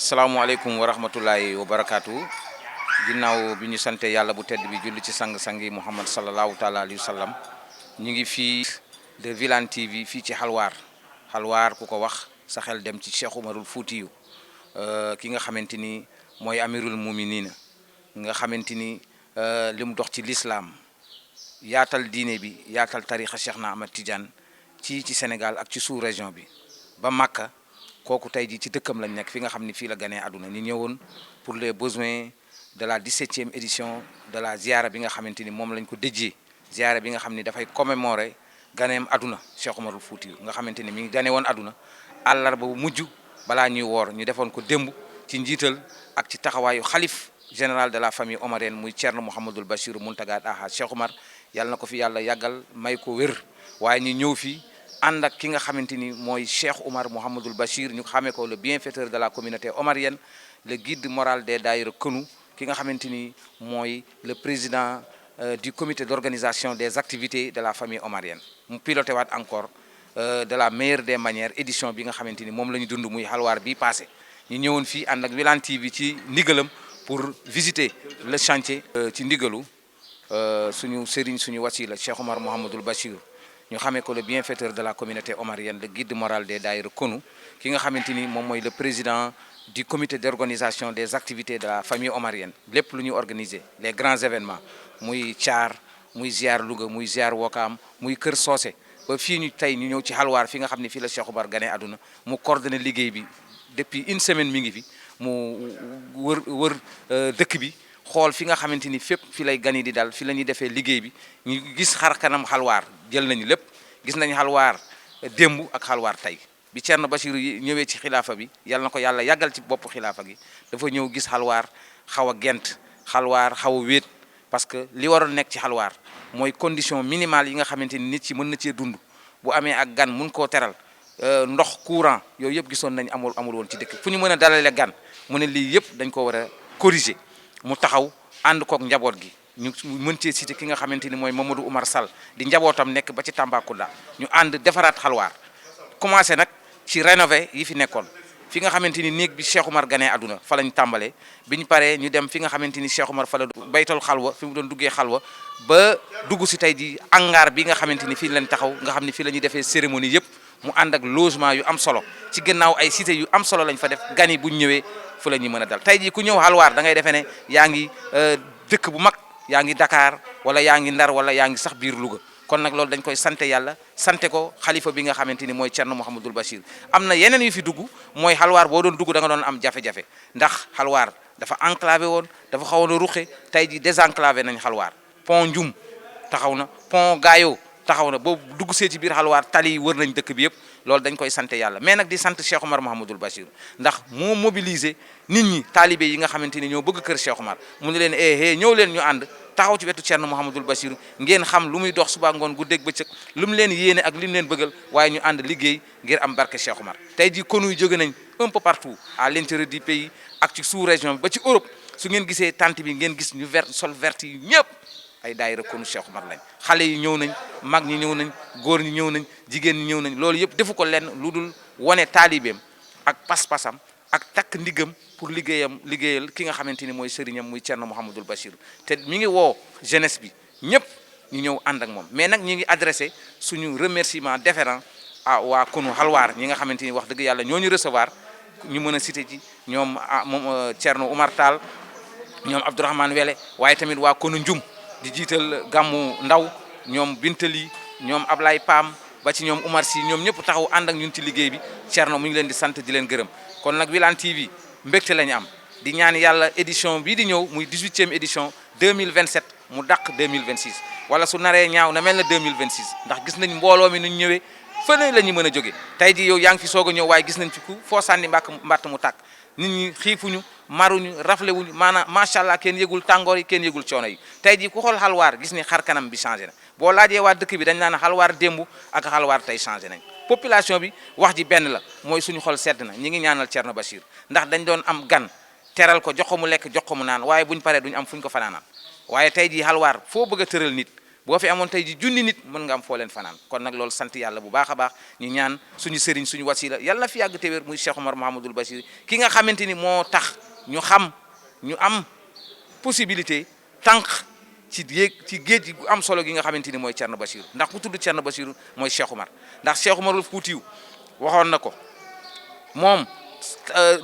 salaamaaleykum wa rahmatullahi wa barakaatu ginnaaw bi ñu sante yàlla bu tedd bi julli ci sang-sangi Muhammad sallallahu taala alayhi wa sallam ñu ngi fii de Wilane TV fii ci xalwaar ku ko wax sa xel dem ci Cheikh Umarul Fuutiyu ki nga xamante ni mooy amirul muminina nga xamante ni li mu dox ci l'islam yaatal diine bi yaatal tarixa Cheikh na Ahmad Tidiane ci Sénégal ak ci sous-région bi ba Makka kooku tey jii ci dëkkam lañ nekk fi nga xam ni fii la ganee àdduna ñu ñëwoon pour les besoins de la 17e édition de la ziara bi nga xamante ni moom lañ ko déjee ziara bi nga xam ni dafay commémorer ganeem àdduna Cheikh Umarul Fuutiyu nga xamante ni mi ngi gane woon àdduna àllarba bu mujj balaa ñuy woor ñu defoon ko démb ci njiital ak ci taxawaayu xalif général de la famille omarienne muy Thierno Mouhamadul Bachir Mountaga Daha Cheikh Umar yàlla na ko fi yàlla yàggal may ko wér waaye ñu ñëw fii ànd ak ki nga xamante ni mooy Cheikh Oumar Mouhamadul Bachir ñu xamee ko le bienfaiteur de la communauté omarienne le guide moral des daïra kënu ki nga xamante ni mooy le président du comité d'organisation des activités de la famille omarienne mu piloté waat encore de la meilleure des manières édition bi nga xamante ni moom la ñu dund muy xalwaar bi passé ñu ñëwoon fii ànd ak Wilane TV ci ndigalam pour visiter le chantier ci ndigalu suñu sëriñ suñu wasila Cheikh Oumar Mouhamadul Bachir ñu xamee ko le bienfaiteur de la communauté omarienne le guide moral des daïra kënu ki nga xamante ni moom mooy le président du comité d'organisation des activités de la famille omarienne lépp lu ñu organiser les grands événements muy Thiar muy ziar Louga muy ziar Wokam muy Kër Socé ba fii ñu tey ñu ñëw ci xalwaar fi nga xam ne fii la Cheikh Oumar gane àdduna mu coordonné liggéey bi depuis une semaine mi ngi fi mu wër dëkk bi xool fi nga xamante ni fépp fi lay gani di dal fi la ñuy defee liggéey bi ñu gis xar kanam xalwaar jël nañu lépp gis nañu xalwaar démb ak xalwaar tey bi Thierno Bachir ñëwee ci xilaafa bi yàlla na ko yàlla yàggal ci bopp xilaafa gi dafa ñëw gis xalwaar xaw a gent xalwaar xaw a wéet parce que li waroon nekk ci xalwaar mooy condition minimale yi nga xamante ni nit ci mën na cee dund bu amee ak gan mun koo teral ndox courant yooyu yëpp gisoon nañ amul woon ci dëkk fu ñu mën a dalale gan mu ne lii yëpp dañ ko war a corriger mu taxaw ànd kook njaboot gi ñu mën cee cité ki nga xamante ni mooy Mamadou Oumar Sall di njabootam nekk ba ci Tambacounda ñu ànd defaraat xalwaar commencé nag ci rénover yi fi nekkoon fi nga xamante ni néeg bi Cheikh Oumar ganee àdduna fa lañ tàmbalee bi ñu paree ñu dem fi nga xamante ni Cheikh Oumar fa la baytal xalwa fi mu doon duggee xalwa ba dugg si tey ji hangar bi nga xamante ni fii lañ taxaw nga xam ni fii la ñuy defee cérémonie yëpp mu ànd ak logement yu am solo ci gannaaw ay cité yu am solo lañ fa def gan yi buñ ñëwee fu la ñuy mën a dal tey jii ku ñëw xalwaar da ngay defee ne yaa ngi dëkk bu mag yaa ngi Dakar wala yaa ngi Ndar wala yaa ngi sax biir Louga kon nag loolu dañ koy sante yàlla sante ko xalifa bi nga xamante ni mooy Thierno Mouhamadul Bachir am na yeneen yu fi dugg mooy xalwaar boo doon dugg da nga doon am jafe-jafe ndax xalwaar dafa enclavé woon dafa xawoon a ruqe tey ji désenclavé nañ xalwaar pont Njum taxaw na pont Gaayo taxaw na boobu dugg see ci biir xalwaar tali yi wër nañ dëkk bi yëpp loolu dañ koy sante yàlla mais nag di sant Cheikh Oumar Mouhamadul Bachir ndax moo mobiliser nit ñi taalibe yi nga xamante ni ñoo bëgg kër Cheikh Oumar mu ne leen ñëw leen ñu ànd taxaw ci wetu Thierno Mouhamadul Bachir ngeen xam lu muy dox suba ngoon guddeeg bëccëg lu mu leen yéene ak li mu leen bëggal waaye ñu ànd liggéey ngir am barke Cheikh Oumar tey jii konuy jóge nañ un peu partout à l'intérieur du pays ak ci sous-région bi ba ci Europe su ngeen gisee tente bi ngeen gis ñu sol vert yi ñëpp ay daayira konu Cheikh Oumar lañ xale yi ñëw nañ mag ñi ñëw nañ góor ñi ñëw nañ jigéen ñi ñëw nañ loolu yëpp defu ko lenn lu dul wane taalibeem ak pas-pasam ak takk ndiggam pour liggéeyal ki nga xamante ni mooy sëriñam muy Thierno Mouhamadul Bachir te mi ngi woo jeunesse bi ñëpp ñu ñëw ànd ak moom mais nag ñi ngi adressé suñu remerciement déférent à waa konu xalwaar ñi nga xamante ni wax dëgg yàlla ñoo ñu recevoir ñu mën a cité ci ñoom moom Thierno Oumar Tall ñoom Abdourahmane Wele waaye tamit waa konu Njum di jiital gàmmu ndaw ñoom Bintali ñoom Ablaye Pam ba ci ñoom Oumar Sy ñoom ñëpp taxaw ànd ak ñun ci liggéey bi Thierno mu ngi leen di sant di leen gërëm kon nag Wilane TV mbégte lañu am di ñaan yàlla édition bii di ñëw muy 18e édition 2027 mu dàq 2026 wala su naree ñaaw na mel na 2026 ndax gis nañ mbooloo mi nuñ ñëwee fële la ñu mën a jóge tey ji yow yaa ngi fi soog a ñëw waaye gis nañ fi ku foo sànni mbàtt mu tàkk nit ñi xiifuñu maruñu raflewuñu maanaam macha allah kenn yëgul tàngoor yi kenn yëgul coono yi tey ji ku xool xalwaar gis ni xar kanam bi changé na boo laajee waa dëkk bi dañ naan xalwaar démb ak xalwaar tey changé nañ population bi wax ji benn la mooy suñu xol sedd na ñi ngi ñaanal Thierno Bachir ndax dañ doon am gan teral ko jox ko mu lekk jox ko mu naan waaye buñ paree duñ am fuñ ko fanaanaan waaye tey jii xalwaar foo bëgg a tëral nit boo fi amoon tey ji junni nit mën nga am foo leen fanaan kon nag loolu sant yàlla bu baax a baax ñu ñaan suñu sëriñ suñu wasila yàlla na fi yàgg te wér muy Cheikh Omar Mahamadul Bachir ki nga xamante ni moo tax ñu am possibilité tànk ci géej gu am solo gi nga xamante ni mooy Thierno Bachir ndax ku tudd Thierno Bachir mooy Cheikh Omar ndax Cheikh Omarul Fuutiyu waxoon na ko moom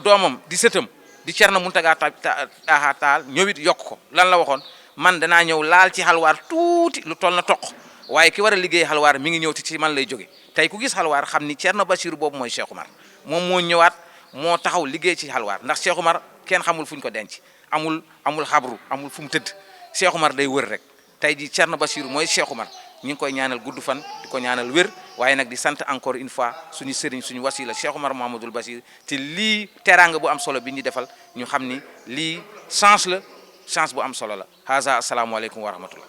doomam di sëtam di Thierno Mountaga Taal ñëwit yokk ko lan la waxoon man danaa ñëw laal ci xalwaar tuuti lu toll na toq waaye ki war a liggéey xalwaar mi ngi ñëw ci man lay jóge tey ku gis xalwaar xam ni Thierno Bachir boobu mooy Cheikh Omar moom moo ñëwaat moo taxaw liggéey ci xalwaar ndax Cheikh Omar kenn xamul fu ñu ko denc amul xabru amul fu mu tëdd Cheikh Omar day wër rek tey ji Thierno Bachir mooy Cheikh Omar ñu ngi koy ñaanal gudd fan di ko ñaanal wér waaye nag di sant encore une fois suñu sëriñ suñu wasila Cheikh Omar Mahamadul Bachir te lii teraanga bu am solo bi ñu defal ñu xam ni lii chance bu am solo la haza asalaamaaleykum wa rahmatullah